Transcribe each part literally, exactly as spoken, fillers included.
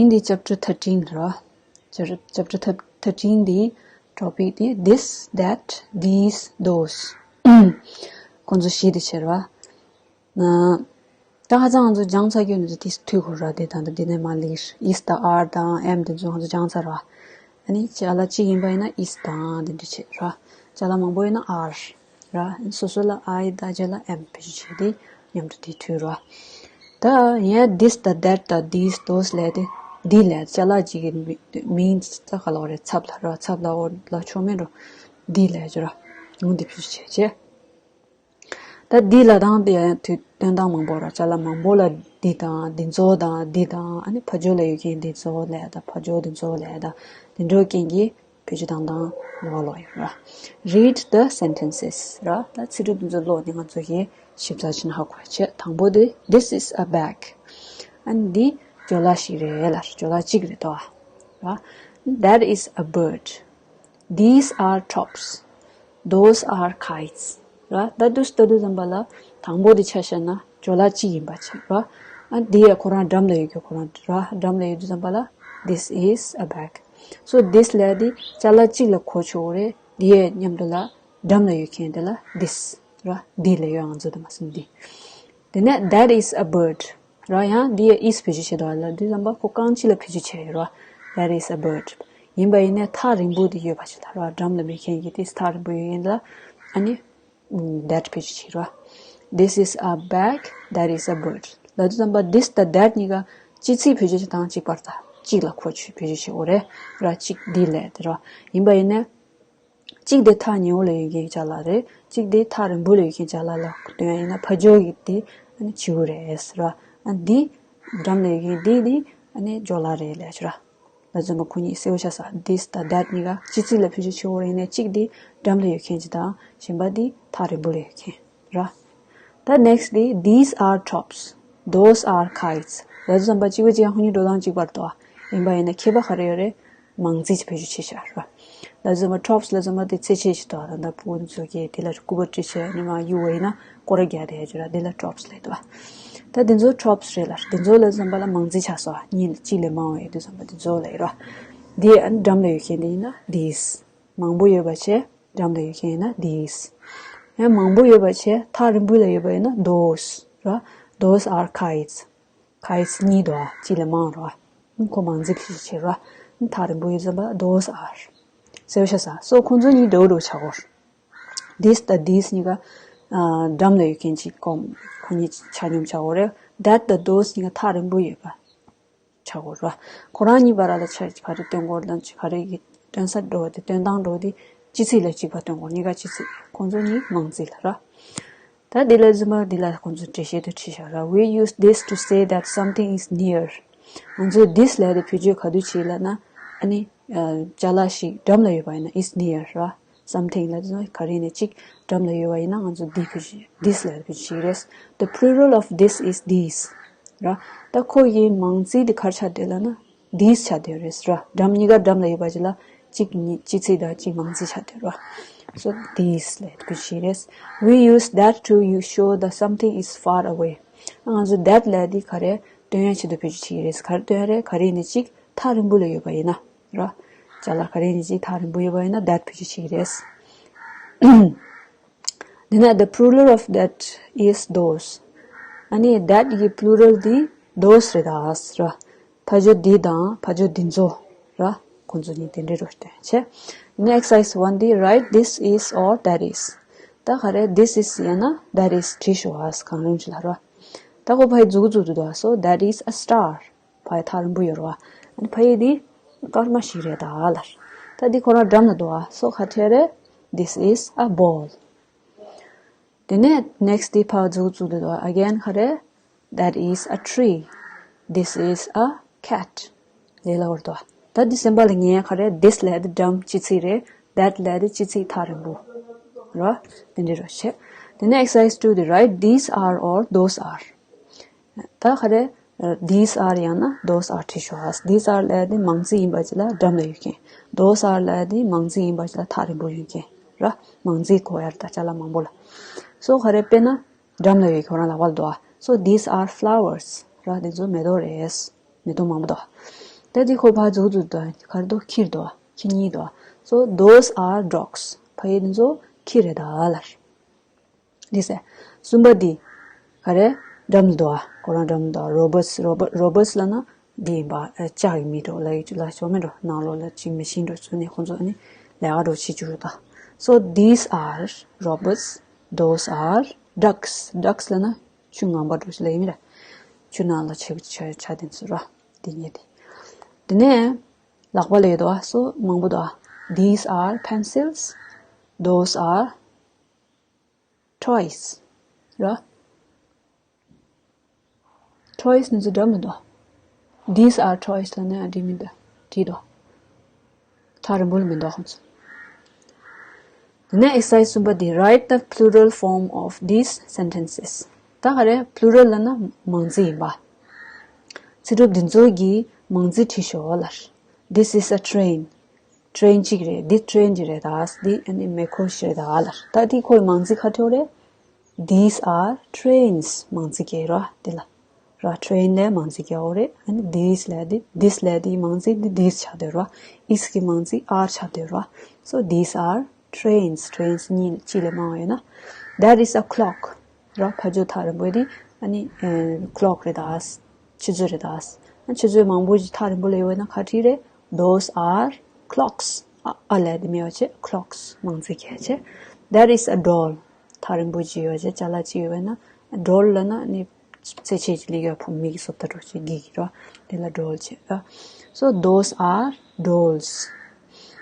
ཡིན་འདི་chapter thirteen ར། chapter thirteen འདི་topic འདི་this, that, these, those ཁོང་ཚོ་བཞི་དེ་བྱེད་ར། ན། ད་ཁ་སང་ང་ཚོ་སྦྱངས་ཚར་རྒྱུ་ནི་དེ་ཐུག་གོ་ར། དེ་དང་དེ་ནས་མ་ལེགས་is དང་are དང་am དེ་ཚོ་ང་ཚོ་སྦྱངས་ཚར་ར། ཨ་ནི་ཅ་ལག་གཅིག་ཡིན་པ་ཡིན་ན་is དང་དེ་འདྲ་བྱེད་ར། ཅ་ལག་མང་པོ་ཡིན་ན་are ར། སོ་སོ་ལ་I དང་རྗེས་ལ་am བེད་སྤྱོད་བྱས་ཏེ་མཉམ་དུ་དེ་མཐུད་ར། ད་ཡང་this དང་that དང་these those ལས་དེ་འདི་ལས་ཅ་ལག་གཅིག་གི་མིང་ད་ག་ལ་བ་རེད། ཚབ་ལ་ར། ཚབ་ལ་འོ་ལ་ཆོག་མིན་རོ། འདི་ལས་ཅོ་ར། ཡང་འདི་བེད་སྤྱོད་བྱས་བྱས། ད་འདི་ལ་དང་དེ་ཡང་དུས་སྟོན་སྟངས་མང་པོ་ར། ཅ་ལག་མང་པོ་ལ་འདི་དང་འདི་ཚོ་དང་འདི་དང་ཨ་ནི་ཕ་ཇོ་ལ་ཡོད་མཁན་འདི་ཚོ་ལས་དང་ཕ་ཇོ་འདི་ཚོ་ལས་དང་འདི་འདྲ་རྐྱེན་གྱིས་བེད་སྤྱོད་དང་དང་ལོ་ལོ་ཡོད་ར། Read the sentences ར། ད་ཚིག་གྲུབ་འདི་ཚོ་ཀློག་ནས་ང་ཚོ་གིས་ཞིབ་ཚགས་ཕྱིན་ཧ་གོ་བྱེད། དང་པོ་དེ། This is a bag. ཨ་ནི་འདི་ཇོ་ལ་ཞིག་རེད་ལ། ཇོ་ལ་གཅིག་རེད་དོ་ར། That is a bird. These are tops. Those are kites. ར། ད་དུས་ད་དུས་ཙམ་པ་ལ་དང་པོ་དེ་ཆ་བཞག་ན་ཇོ་ལ་གཅིག་ཡིན་པ་བྱས་ར། ཨ་འདི་ཡ་ཁོ་རང་འགྲམ་ལ་ཡོད་རྒྱུ་ཁོ་རང་ར། འགྲམ་ལ་ཡོད་དུས་ཙམ་པ་ལ་this is a bag. So this ལས་དེ་ཅ་ལག་གཅིག་ལ་གོ་ཆོག་རེད། འདི་ཡ་མཉམ་དུ་ལ་འགྲམ་ལ་ཡོད་མཁན་དེ་ལ་this ར། འདི་ལ་ཡོད་ང་ཚོ་དེ་མ་སོང་འདི། དེ་ནས་that is a bird ར། ཡང་འདི་ཡ་is བེད་སྤྱོད་བྱེད་དོ་ལ། དུས་ཙམ་པ་ཁོ་རྐང་གཅིག་ལ་བེད་སྤྱོད་བྱས་ཡོད་ར། That is a bird. ཡིན་པ་ཡིན་ནའི་ཐག་རིང་པོ་དེ་ཡོད་པ་ཞིག་ལ་ར། འགྲམ་ལ་མེད་མཁན་གྱི་དེ་ཐག་རིང་པོ་ཡོད་མཁན་ལ་ཨ་ནི་that བེད་སྤྱོད་བྱེད་ར། This is a bag. That is a bird. ལ་དུས་ཙམ་པ་this དང་that གཉིས་ཀ་སྤྱི་ཚིག་བེད་སྤྱོད་བྱེད་སྟངས་གཅིག་པ་རེད། ད་གཅིག་ལ་གོ་ཆོད་བེད་སྤྱོད་བྱེད་འོ་རེད་ར། གཅིག་འདི་ལས་དེ་ར། ཡིན་པ་ཡིན་ནའི་གཅིག་དེ་ཐག་ཉེ་བོ་ལ་ཡོད་མཁན་ཅ་ལག་རེད། གཅིག་དེ་ཐག་རིང་པོ་ལ་ཡོད་མཁན་ཅ་ལག་ལ་སྟོན་ཡ་ཡིན་ན་ཕ་ཇོ་གི་དེ་ཨ་ནི་བྱིའུ་རེད་ཟེར་བ། ཨ་འདི་འགྲམ་ལ་ཡོད་མཁན་འདི་དེ་ཨ་ནི་ཇོ་ལ་རེད་ལས་ཆོག་ར། ལ་ཙམ་པ་ཁོ་གཉིས་གསལ་བོ་ཆགས་ས། This དང་that གཉིས་ཀ་སྤྱི་ཚིག་ལ་བེད་སྤྱོད་བྱེད་འོ་རེད། ཡིན་ནའི་གཅིག་དེ་འགྲམ་ལ་ཡོད་མཁན་ཅིག་དང་གཞན་པ་དེ་ཐག་རིང་པོ་ལ་ཡོད་མཁན་ར། ད་next དེ། These are tops. Those are kites. ལ་ཙམ་པ་གཅིག་པ་གཅིག་ཡང་ཁོ་གཉིས་འགྲོ་སྟངས་གཅིག་པ་རེད་དོ། ཡིན་པ་ཡིན་ན་ཁྱད་པར་ག་རེ་ཡོད་རེད། མང་ཚིག་བེད་སྤྱོད་བྱེད་བཞག་ར། ལ་ཙམ་པ་tops ལ་ཙམ་པ་དེ་རྩེད་ཆས་ཤིག་དོ། ད་ལྟ་ཕྲུ་གུ་ཚོ་གིས་དེ་ལ་སྐུད་པ་བཀྲུས་བྱས་ནི་མ་གཡུག་པ་ཡིན་ན་སྐོར་ར་རྒྱག་བསྡད་ཡ་ཅིག་ར། དེ་ལ་tops ལབ་དོ། ད་དེ་ཚོ་tops རེད་ལ། དེ་ཚོ་ལ་ཙམ་པ་ལ་མང་ཚིག་ཆགས་སོང་། གཉིས་གཅིག་ལས་མང་བ་ཡོད་དུས་ཙམ་པ་དེ་ཚོ་ལ་ཡོད་ར། དེ་ཨ་ནི་འགྲམ་ལ་ཡོད་མཁན་དེ་ཡིན་ན་these། མང་པོ་ཡོད་པ་བྱས་འགྲམ་ལ་ཡོད་མཁན་ཡིན་ན་these། ཡང་མང་པོ་ཡོད་པ་བྱས་ཐག་རིང་པོ་ལ་ཡོད་པ་ཡིན་ན་those ར། Those are kites. Kites གཉིས་འདུག་ཨ། གཅིག་ལས་མང་ར། ཁོ་མང་ཚིག་ཞིག་བྱེད་ར། ཐག་རིང་པོ་ཡོད་ཙམ་པ་those are། གསལ་པོ་ཤ་ས། So ཁོང་ཚོ་གཉིས་འདྲ་བོ་འདྲ་བོ་ཆགས་ཀྱི་ཡོད་རེད། This དང་these གཉིས་ཀ་འགྲམ་ལ་ཡོད་མཁན་གཅིག་གོམ་ཁོ་གཉིས་ཆ་སྙོམས་ཆགས་ཀྱི་ཡོད་རེད། That དང་those གཉིས་ཀ་ཐག་རིང་པོ་ཡོད་པ་ཆགས་ཀྱི་ཡོད་རེད། ཁོ་རང་གཉིས་བར་ལ་ཆ་ག་རེ་སྟོན་གྱི་ཡོད་དང་ག་རེ་གི་སྟོན་ས་འདྲ་བོ་དེ། སྟོན་སྟངས་འདྲ་བོ་དེ་སྤྱི་ཚིག་ལ་གཅིག་པ་སྟོན་གྱི་ཡོད། གཉིས་ཀ་སྤྱི་ཚིག་ཁོང་ཚོ་གཉིས་མང་ཚིག་ལ་ར། ད་འདི་ལ་ཙམ་པ་འདི་ལ་ཁོང་ཚོ་འགྲེལ་བཤད་དུ་བྲིས་བཞག་ར། We use this to say that something is near. ང་ཚོས་this ལབ་དེ་བེད་སྤྱོད་ག་དུས་བྱེད་ལབ་ན། ཨ་ནི་ཅ་ལག་ཞིག་འགྲམ་ལ་ཡོད་པ་ཡིན་ན་is near ར། Something ལབ་དེ་ག་རེ་ནས་གཅིག་འགྲམ་ལ་ཡོད་པ་ཡིན་ན་ང་ཚོ་འདི་བེད་སྤྱོད། This ལབ་དེ་བེད་སྤྱོད་བྱེད་ཀྱི་རེད། The plural of this is these ར། ད་ཁོ་ཡི་མང་ཚིག་དེ་ག་རེ་ཆགས་བསྡད་ལབ་ན། These ཆགས་བསྡད་རེད་ར། འགྲམ་གཉིས་ཀ་འགྲམ་ལ་ཡོད་པ་ཅིག་ལ་གཅིག་གཉིས་གཅིག་ཚིག་དང་གཅིག་མང་ཚིག་ཆགས་བསྡད་ར། So these ལབ་དེ་བེད་སྤྱོད་བྱེད་ཀྱི་རེད། We use that to you show that something is far away. ང་ཚོ་that ལབ་དེ་ག་རེ་སྟོན་ཡ་ཆེད་དུ་བེད་སྤྱོད་བྱེད་ཀྱི་རེད། ག་རེ་སྟོན་ཡ་རེད། ག་རེ་ནས་གཅིག་ཐག་རིང་པོ་ལ་ཡོད་པ་ཡིན་ན་ར། ཅ་ལག་ག་རེ་ནས་གཅིག་ཐག་རིང་པོ་ཡོད་པ་ཡིན་ན་that བེད་སྤྱོད་བྱེད་ཀྱི་རེད། འདི་ནས་the plural of that is those. ཨ་ནི་that གི་plural དེ་those རེད་ད་ཟེར་བ། ཕ་ཇོ་འདི་དང་ཕ་ཇོ་འདི་ཚོ་ར། ཁོང་ཚོ་གཉིས་དེ་འདྲའི་རོ་སྟོན་བྱས། Next exercise one དེ། Write this is or that is. ད་ག་རེ་this is ཡང་ན་that is བྲིས་ཤོག་ཨ། གང་རུང་ཅིག་ལ་ར། ད་ཁོ་ཕ་ཡི་མཛུ་གུ་བཙུགས་འདུག་ད། So that is a star. ཕ་ཡི་ཐག་རིང་པོ་ཡོད་རེད་བ། ཨ་ནི་ཕ་ཡི་འདི་སྐར་མ་ཞིག་རེད་ད་ལར། ད་འདི་ཁོ་རང་འགྲམ་ལ་འདུག་བ། So ག་རེ་རེད། This is a ball. དེ་ནས་next དེ་ཕར་མཛུ་གུ་བཙུགས་འདུག་བ། Again ག་རེ། That is a tree. This is a cat. ལས་སླ་བོར་འདུག་བ། ད་འདི་སེམས་པ་ལ་ངེས་ག་རེ། This ལབ་དེ་འགྲམ་སྤྱི་ཚིག་རེད། That ལབ་དེ་སྤྱི་ཚིག་ཐག་རིང་པོ་རེད་བ། དེ་འདྲའི་རོ་བྱས། དེ་ནས་exercise two དེ། Write these are or those are. ད་ག་རེ། These are ཡང་ན་those are བྲིས་ཤོག་ཨ། These are ལབ་དེ་མང་ཚིག་ཡིན་པ་ཅིག་ལ་འགྲམ་ལ་ཡོད་མཁན། Those are ལབ་དེ་མང་ཚིག་ཡིན་པ་ཅིག་ལ་ཐག་རིང་པོ་ཡོད་མཁན་ར། མང་ཚིག་གོ་ཡ་རེད་ད་ཅ་ལག་མང་པོ་ལ། So ག་རེ། དཔེར་ན་འགྲམ་ལ་ཡོད་ཁོ་རང་ལག་པ་ལ་འདུག་ཨ། So these are flowers ར། དེ་ཚོ་མེ་ཏོག་རེད། མེ་ཏོག་མང་པོ་འདུག་ཨ། ད་འདི་ཁོ་ཕར་འཛུགས་འཛུགས་དང་གར་དོ་ཁྱེར་དོ་ཁྱེར་གཉིས་དོ། So those are dogs. ཕ་ཡི་འདི་ཚོ་ཁྱེར་རེད་ད་ལར། འདི་ཟེར། གསུམ་པ་འདི། ག་རེ། འགྲམ་དུ་འདུག་ཨ། ཁོ་རང་འགྲམ་དུ་འདུག་ཨ། Robots, robot, robots ལབ་ན་འདི་ཡིན་པ། ལྕགས་ཀྱི་མི་འགྲོ་ལ་ཡོད་ཅིག་ལ་ཤོར་མི་འགྲོ་ནང་ལོགས་ལ་ཅིག་མི་ཤིན་འགྲོ་ཚུལ་ནས་ཁོ་ཚོ་ནི་ལས་ཀ་འགྲོ་བྱེད་རྒྱུ་རེད་ད། So these are robots, those are ducks. Ducks ལབ་ན་ཆུ་ངམ་པ་འགྲོ་ཞིག་ལ་ཡིན་མི་ར། ཆུ་ནང་ལ་ཆེ་བ་ཆ་ཆ་དེ་ཚོ་ར། འདི་ཉེ་དེ། དེ་ནས་ལག་པ་ལ་ཡོད་དོ། So མང་པོ་དོ། These are pencils, those are toys ར། Toys ནི་ཚོ་འདྲ་མི་འདུག These are toys ལ་ནི་འདི་མི་འདུག་བྲིས་འདུག་ཐག་རིང་པོ་ལ་མི་འདུག་ཁོང་ཚོ། དེ་ནས་exercise གསུམ་པ་འདི། Write the plural form of these sentences. ད་ག་རེ། Plural ལབ་ན་མང་ཚིག་ཡིན་པ། ཚིག་གྲུབ་འདི་ཚོ་གི་མང་ཚིག་བྲིས་ཤོག་ལར། This is a train. Train གཅིག་རེད། འདི་train གཅིག་རེད་ད། འདི་ཨ་ནི་མེ་འཁོར་ཞིག་རེད་ད་ལར། ད་འདི་ཁོའི་མང་ཚིག་ག་རེ་རེད། These are trains. མང་ཚིག་གི་ར་འདི་ལ། ར། Train ལས་མང་ཚིག་གི་འོ་རེད། ཨ་ནི་these ལས་འདི། This ལས་འདི་མང་ཚིག་འདི། These ཆགས་བསྡད་ར། Is གི་མང་ཚིག་are ཆགས་བསྡད་ར། So these are trains. Trains གཉིས་གཅིག་ལས་མང་བ་ཡོད་ན། That is a clock. ར། ཕ་ཇོ་ཐག་རིང་པོ་འདི་ཨ་ནི་clock རེད་ད། ཆུ་ཚོད་རེད་ད། ཨ། ཆུ་ཚོད་མང་པོ་ཞིག་ཐག་རིང་པོ་ལ་ཡོད་པ་ན་ག་རེ་རེད། Those are clocks. ཨ། ཨ་ལས་འདི་མེད་པ་བྱས། Clocks མང་ཚིག་གི་བྱས། That is a doll. ཐག་རིང་པོ་ཅིག་ཡོད་བྱས། ཅ་ལག་ཅིག་ཡོད་པ་ན། Doll ལབ་ན་ནི་རྩེད་ཆས་ཅིག་ལ་ཡོད་པ་མི་གི་བཟོ་ལྟ་འདྲ་ཅིག་གི་གི་ར། དེ་ལ་doll བྱས་ར། So those are dolls.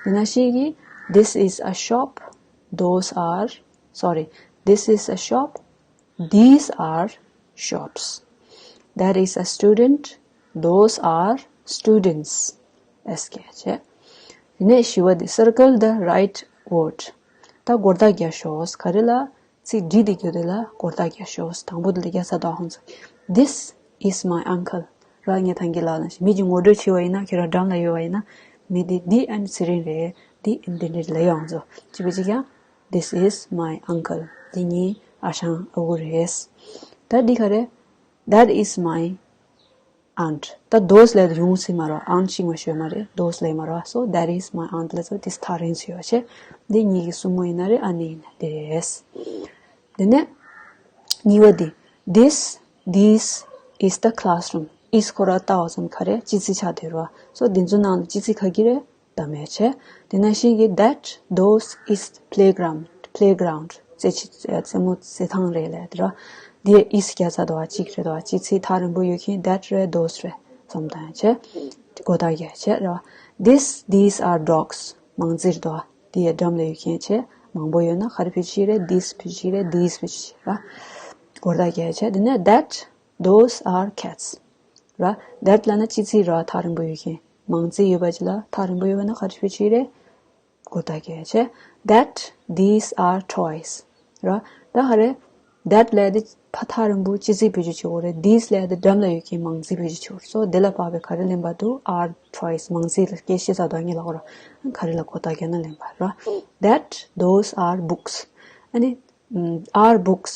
དེ་ནང་བཞིན་གྱི། This is a shop. Those are, sorry, this is a shop. These are shops. That is a student. Those are students. S K བྱས། དེ་ནས་བཞི་པ་འདི། Circle the right word. ད་སྒོར་རྟགས་རྒྱག་ཤོག་ག་རེ་ལ། ཚིག་འབྲི་བསྡད་རྒྱུ་དེ་ལ་སྒོར་རྟགས་རྒྱག་ཤོག་དང་པོ་དེ་ལ་རྒྱག་ས་དང་ཁོང་ཚོ། This is my uncle. ར། ངས་ཐང་གི་ལ་ལ་ཞིག་མི་གྱི་ངོ་སྤྲོད་བྱས་པ་ཡིན་ན། ཁྱེད་རང་འགྲམ་ལ་ཡོད་པ་ཡིན་ན། མི་འདི་འདི་ཨ་ནི་ཚེ་རིང་རེད། འདི་ཨ་ནི་འདི་འདྲ་ལ་ཡོང་ཚོ། གཅིག་པ་གཅིག་ཀྱང་། This is my uncle. འདི་ངའི་ཨ་ཞང་ཨ་ཁུ་རེད། ད་འདི་ག་རེ། That is my aunt. ད་those ལས་ཡོང་སྲིད་མ་རེད། aunt ཤིག་མ་ཤོད་མ་རེད། those ལས་མ་རེད། So that is my aunt ལ་ཚོ་དེ་ཐག་རིང་ཚོ་ཡོད་བྱས། འདི་ངེད་ཀྱི་སྲུ་མོ་ཡིན་ན་རེད། ཨ་ནེ་ཡིན་ན་དེ་རེད། དེ་ནས་གཉིས་པ་འདི། This, this is the classroom. Is ཁོ་ར་ལྟ་བ་ཙམ་ག་རེ། སྤྱི་ཚིག་ཆགས་བསྡད་རེད་བ། So འདི་ཚོ་ནང་ལ་སྤྱི་ཚིག་ག་གི་རེད། ད་མེད་བྱས། དེ་ནང་བཞིན་གྱི། That, those is playground. Playground རྩེད་ཆས། རྩེད་མོ་རྩེད་ཐང་རེད་ལབ་དེ་ར། འདི་is རྒྱག་ས་དོ་བ་གཅིག་རེད་དོ་བ། སྤྱི་ཚིག་ཐག་རིང་པོ་ཡོད་མཁན་that རེད། those རེད། བསམ་བཏང་བྱས། སྒོར་རྟགས་རྒྱག་བྱས་རེད་བ། This, these are dogs. མང་ཚིག་རེད་དོ་བ། འདི་ཡ་འགྲམ་ལ་ཡོད་མཁན་བྱས། མང་པོ་ཡོད་ན་ག་རེ་བེད་སྤྱོད་རེད། This བེད་སྤྱོད་རེད། These བེད་སྤྱོད་ར། སྒོར་རྟགས་རྒྱག་བྱས། དེ་ནས་that, those are cats. ར། That ལབ་ན་སྤྱི་ཚིག་ར། ཐག་རིང་པོ་ཡོད་མཁན། མང་ཚིག་ཡོད་པ་ཅིག་ལ་ཐག་རིང་པོ་ཡོད་པ་ན་ག་རེ་བེད་སྤྱོད་རེད། སྒོར་རྟགས་རྒྱག་བྱས། That, these are toys. ར། ད་ག་རེ། That ལབ་དེ་ཕ་ཐག་རིང་པོ་སྤྱི་ཚིག་བེད་སྤྱོད་བྱེད་དགོས་རེད། These ལབ་དེ་འགྲམ་ལ་ཡོད་མཁན་མང་ཚིག་བེད་སྤྱོད་བྱེད་དགོས་རེད། So དེ་ལ་དཔག་པའི་ག་རེ་ལེན་པ་འདུག are toys མང་ཚིག་ལ་སྐད་བཤད་ས་དང་ངེད་ལ་གོ་ར། ག་རེ་ལ་སྒོར་རྟགས་རྒྱག་ན་ལེན་པ་ར། That, those are books. ཨ་ནི། ཨམ། are books.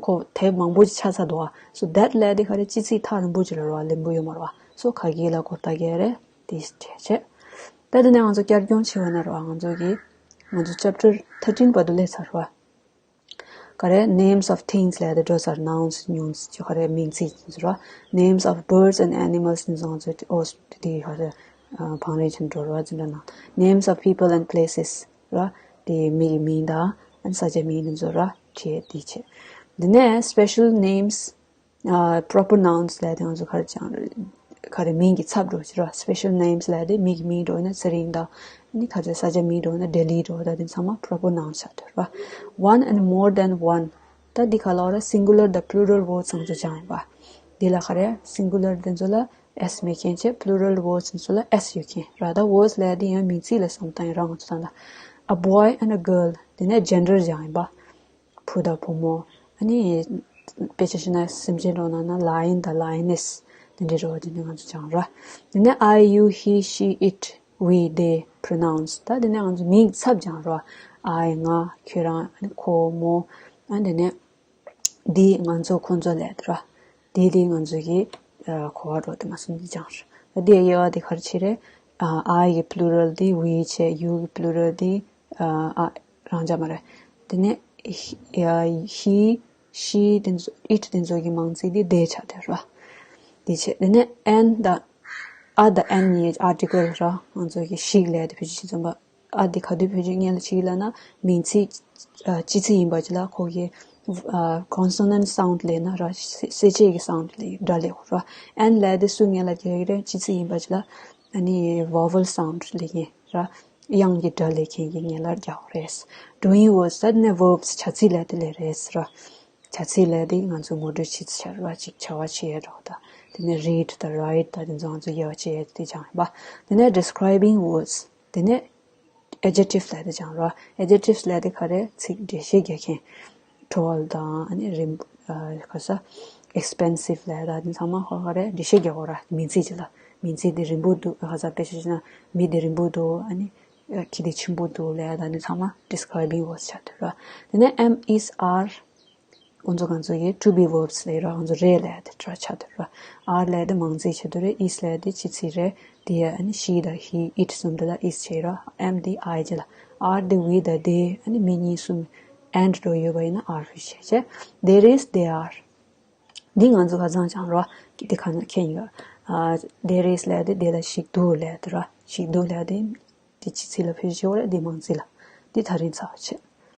ཁོ་དེབ་མང་པོ་ཅིག་ཆགས་ཚར་འདུག་བ། So that ལབ་དེ་ག་རེ། སྤྱི་ཚིག་ཐག་རིང་པོ་ཅིག་ལ་ར་ལེན་པོ་ཡོད་མ་རེད་བ། So ག་གི་ལ་སྒོར་རྟགས་རྒྱག་རེད། དེ་བྱས་བྱས། ད་དེ་ནས་ང་ཚོ་བསྐྱར་སྦྱོང་བྱེད་པ་ན་ར་བ། ང་ཚོ་གི་ང་ཚོ་chapter thirteen བར་དུ་སླེབས་ཚར་བ། ག་རེ། Names of things ལབ་དེ་འགྲོ་ཚར། Nouns ཉུང་ཅིག་ག་རེ། མིང་ཚིག་ཅིག་ར། Names of birds and animals ནི་ང་ཚོ་ཨོ་དེ་ག་རེ། ཨ། བང་རིམ་ཅན་འགྲོ་ར་ཅིག་འདྲ་ན། Names of people and places ར། དེ་མི་གི་མིང་དང་ཨ་ནི་ས་ཆ་མིང་དེ་ཚོ་ར་བྱས་དེ་བྱས། དེ་ནས་special names, ཨ། proper nouns ལབ་དེ་ང་ཚོ་ག་རེ་ཅང་ག་རེ། མིང་གི་ཚབ་འགྲོ་ཅིག་ར། Special names ལབ་དེ་མི་གི་མིང་འགྲོ་ན་ཚེ་རིང་དང་ཨ་ནི་ག་རེ། ས་ཆ་མིང་འགྲོ་ན་ལྡི་ལི་འགྲོ། ད་དེ་ཚང་མ་proper nouns ཆགས་འགྲོ་ར། One and more than one. ད་འདི་ག་ལ་བ་ར། Singular དང་plural words ང་ཚོ་སྦྱངས་ཡིན་པ། འདི་ལ་ག་རེ། Singular དེ་ཚོ་ལ་S མེད་མཁན་བྱས། Plural words དེ་ཚོ་ལ་S ཡོད་མཁན་ར། ད་words ལབ་དེ་ཡང་མིང་ཚིག་ལ་བསམ་བཏང་ཡིན་ར། ང་ཚོ་ད་ལ་a boy and a girl དེ་ནས་gender སྦྱངས་ཡིན་པ། བུ་དང་བུ་མོ། ཨ་ནི་དཔེ་ཆ་བཞག་ན་སེམས་ཅན་འགྲོ་ན་ན་lion དང་lioness དེ་འདྲའི་འགྲོ་བ་དེ་འདྲ་ང་ཚོ་སྦྱངས་ར། དེ་ནས་I, you, he, she, it, we, they pronouns ད་དེ་ནས་ང་ཚོ་མིང་ཚབ་སྦྱངས་ར། I ང་། ཁྱོད་རང་། ཨ་ནི་ཁོ་མོ། ཨ་དེ་ནས་འདི་ང་ཚོ་ཁོ་ཚོ་ལབ་ར། འདི་འདི་ང་ཚོ་གི་ཨ་གོ་བ་འགྲོ་དེ་མ་སོང་འདི་སྦྱངས་ར། འདི་དབྱེ་བ་འདི་ག་རེ་བྱེད་རེད། I གི་plural འདི་we བྱས། you གི་plural འདི་ཨ་རང་འཇགས་མ་རེད། དེ་ནས་he, she དེ་ཚོ་it དེ་ཚོ་གི་མང་ཚིག་འདི་they ཆགས་བསྡད་ར། འདི་བྱས། དེ་ནས་an དང་a དང an གཉིས་article ར། ང་ཚོ་གི་ཞིག་ལས་དེ་བེད་སྤྱོད་བྱེད་ཙམ་པ། a འདི་ག་དུས་བེད་སྤྱོད་ངེས་ལ་བྱེད་ལབ་ན་མིང་ཚིག་ཨ་སྤྱི་ཚིག་ཡིན་པ་ཅིག་ལ་ཁོ་གི་ཨ་consonant sound ལས་ན་ར། གསལ་བྱེད་ཀྱི་sound ལས་སྒྲ་ལས་ར། an ལས་དེ་སུ་ངེས་ལ་རྒྱག་གི་རེད། སྤྱི་ཚིག་ཡིན་པ་ཅིག་ལ་ཨ་ནི་vowel sound ལས་ངེས་ར། དབྱངས་ཀྱི་སྒྲ་ལས་མཁན་གྱི་ངེས་ལ་རྒྱག་རེད། doing verbs ད་ནི་verbs བྱ་ཚིག་ལས་དེ་ལས་རེད་ར། བྱ་ཚིག་ལས་དེ་ང་ཚོ་ངོ་སྤྲོད་བྱེད་ཚུལ་བྱ་བ་ཅིག་བྱ་བ་བྱེད་ཡས་འགྲོ་ད། དེ་ནས་read དང་write དང་དེ་ཚོ་ང་ཚོ་དབྱེ་བ་བྱེད་ཡས་དེ་སྦྱངས་ཡིན་པ། དེ་ནས་describing words དེ་ནས་adjectives ལས་དེ་སྦྱངས་ར། adjectives ལས་དེ་ག་རེ་ཚིག་འགྲེལ་བཤད་རྒྱག་མཁན། tall དང་ཨ་ནི་རིང་པོ་ག་ས་expensive ལས་དང་དེ་ཚང་མ་ཧོ་ག་རེ་འགྲེལ་བཤད་རྒྱག་གོ་ར། མིང་ཚིག་ཅིག་ལ་མིང་ཚིག་དེ་རིང་པོ་འདུག་ག་ས་དཔེ་ཆ་བཞག་ན་མི་དེ་རིང་པོ་འདུག་ཨ་ནི་ཁྱི་དེ་ཆེན་པོ་འདུག་ལས་དང་དེ་ཚང་མ་describing words ཆགས་འདུག་ར། དེ་ནས་am is are ཁོང་ཚོ་ང་ཚོ་གི་to be verbs ལས་ར། ང་ཚོ་རེད་ལས་དེ་དྲ་ཆགས་འདུག་ར། are ལས་དེ་མང་ཚིག་ཆགས་འདུག་རེད། is ལས་དེ་སྤྱི་ཚིག་རེད། དེ་ཡ་ཨ་ནི་she དང་he it གསུམ་དེ་ལ་is བྱས་ར། am དེ་I བྱས་ལ། are དེ་we དང་they ཨ་ནི་མི་གཉིས་གསུམ་and འགྲོ་ཡོད་པ་ཡིན་ན་are བྱས་བྱས། there is they are འདི་ང་ཚོ་ཁ་སང་སྦྱངས་ར། འདི་ག་ན་མཁྱེན་ཡོད། there is ལས་དེ་དེ་ལ་ཞིག་འདུག་ལས་དེ་ར། ཞིག་འདུག་ལས་དེ་དེ་སྤྱི་ཚིག་ལ་བེད་སྤྱོད་བྱེད་ར། འདི་མང་ཚིག་ལ། འདི་ཐག་རིང་ཚར་བྱས།